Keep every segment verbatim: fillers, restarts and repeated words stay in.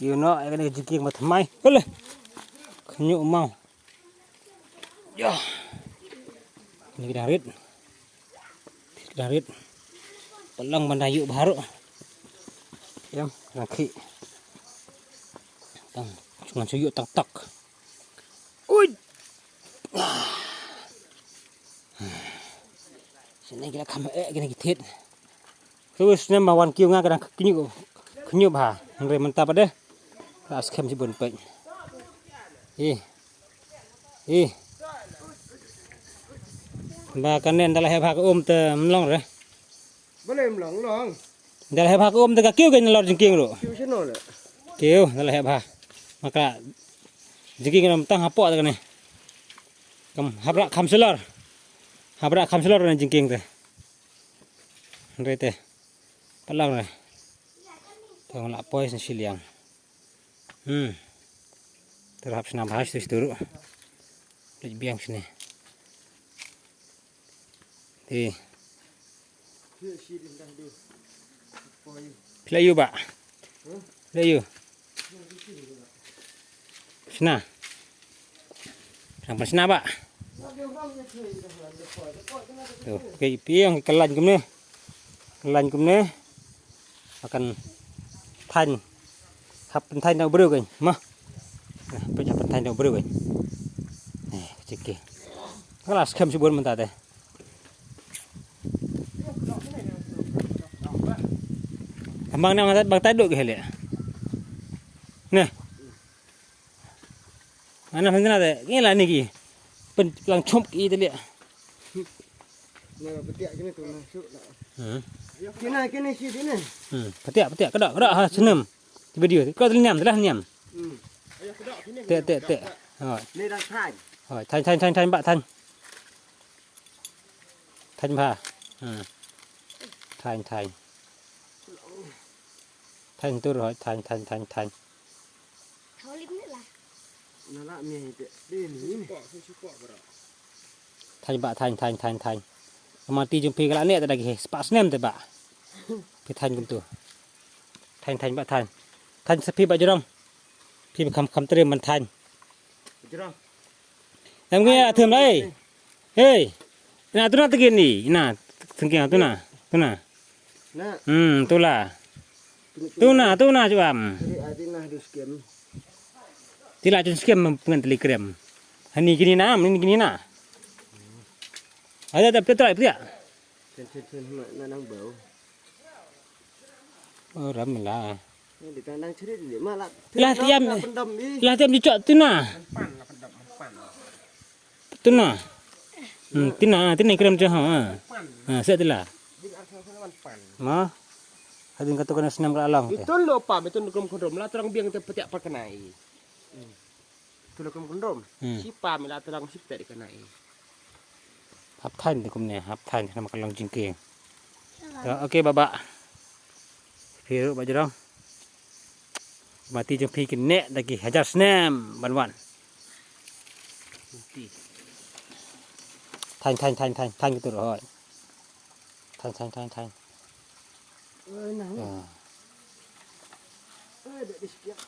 Ïa no, ïa kane ka jingkieng ba thymmai. Hule. Khñiuh maw. Ïa. Kane ka dang rit. Ka dang rit. Pynlong ban da ïuh bha ruh. Ïa, ka dang khih. Tang, ngan shu ïuh tang tok. Ui. Shisha ki la kham eh kine ki thied. Te u snem ba wan kiew nga ka dang khñiuh, khñiuh bha. Hynrei mynta pat de ka skhem shibun peit. Ih. Ih. Ba kane ynda la heh bha ka um te ym long re. Balei ym long, long. Ynda la heh bha ka um te ka kiew kein nalor jingkieng ruh. Kiew shano le? Kiew, ynda la heh bha. Ma ka jingkieng ruh ym tang hapoh te kane. Kam hap rah kham shlur. Hap rah kham shlur na jingkieng te. Hynrei te. Palang re. Te nga la poi sha shiliang. Hmm. Te hap shna bha shi tu shi tu ruh. Leit biang shane. Te. Phi la ïoh bah. Phi la ïoh. Shna. Shna ba shna bah. To, okay, phi ong ka lain kumne. Ka lain kumne. Akan thaiñ. Hap pynthaiñ da u briew kein. Ma. Hap pynthaiñ da u briew kein. Eh, check ki. Ka la skhem shibun mynta te. Bang na bang tai duk ki hele. Ne. Ana pynthaiñ te. Ngi la ni ki. Pynlang chomp ki te le. Na, pyntiak kine tu na, suk na. Hmm. Kine, kine shi kine. Hmm. Pyntiak, pyntiak, kada, kada ha snem. Ki video ka telah niam, telah niam. Hmm. Te, te, te. Hoi. Ni dah thaiñ. Hoi, thaiñ, thaiñ, thaiñ, thaiñ, bah, thaiñ. Thaiñ bah. Hmm. Thaiñ, thaiñ. Thaiñ tur hoi, thaiñ, thaiñ, thaiñ, thaiñ. Thau lim ni lah. Na lah mi te. Ni ni. Thaiñ bah, thaiñ, thaiñ, thaiñ, thaiñ. Ka mati jong phi ka la neh te da ki spah snem te bah. Phi thaiñ kumtu. Thaiñ, thaiñ bah, thaiñ. Thaiñ sa phi bah Jrong. Phi ba kham, kham trei man thaiñ. Jrong. Em ngi ïa thum lai. Hei. Ina tuna te kini, ina. Sengkeng tuna, tuna. Na. Hmm, tula. Tuna, tuna juam. Jadi ati nah dus kem. Tila jun skem ngan teli krem. Hani kini na, ni kini na. Ada, ada, pia try, pia. Chen, chen, chen, ma, na nang bau. Oh, ram la. Ni di tang dang cherit di, ma la. La tiam, la pendam i. La tiam di chok tuna. Tuna. Hmm, tina, tina krem je ha. Ha, set la. Ma. Hadin ka tu kena senam ka alang te. Betul lo pa, betul lo krom kondom. La terang biang te petiak perkenai. Hmm. Tu lo krom kondom. Hmm. Si pa mi la terang si petiak dikenai. Hap thaiñ te kumne, hap thaiñ nama ka long jingkieng. Ya, okay, baba. Phi ruh bah Jrong. Mati jong phi kin neh da ki hajar snem ban wan. Thaiñ, thaiñ, thaiñ, thaiñ, thaiñ ki tur hoi. Thaiñ, thaiñ, thaiñ, thaiñ. Oi, nah, ni. Ah. Oi, dah di sekian.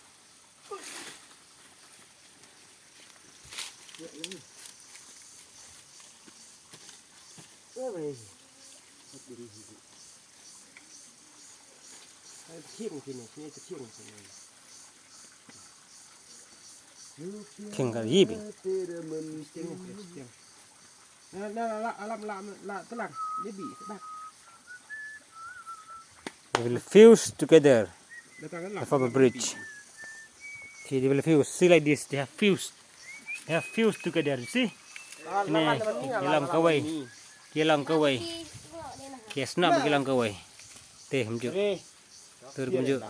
King ka yibi. They will fuse together to form a bridge. See, they will fuse. See, like this, they have fused. They have fused together, you see? Kine, ki long kawei. Ki long kawei. Ki snoh ki long kawei. Te, kumjuh. Tur kumjuh.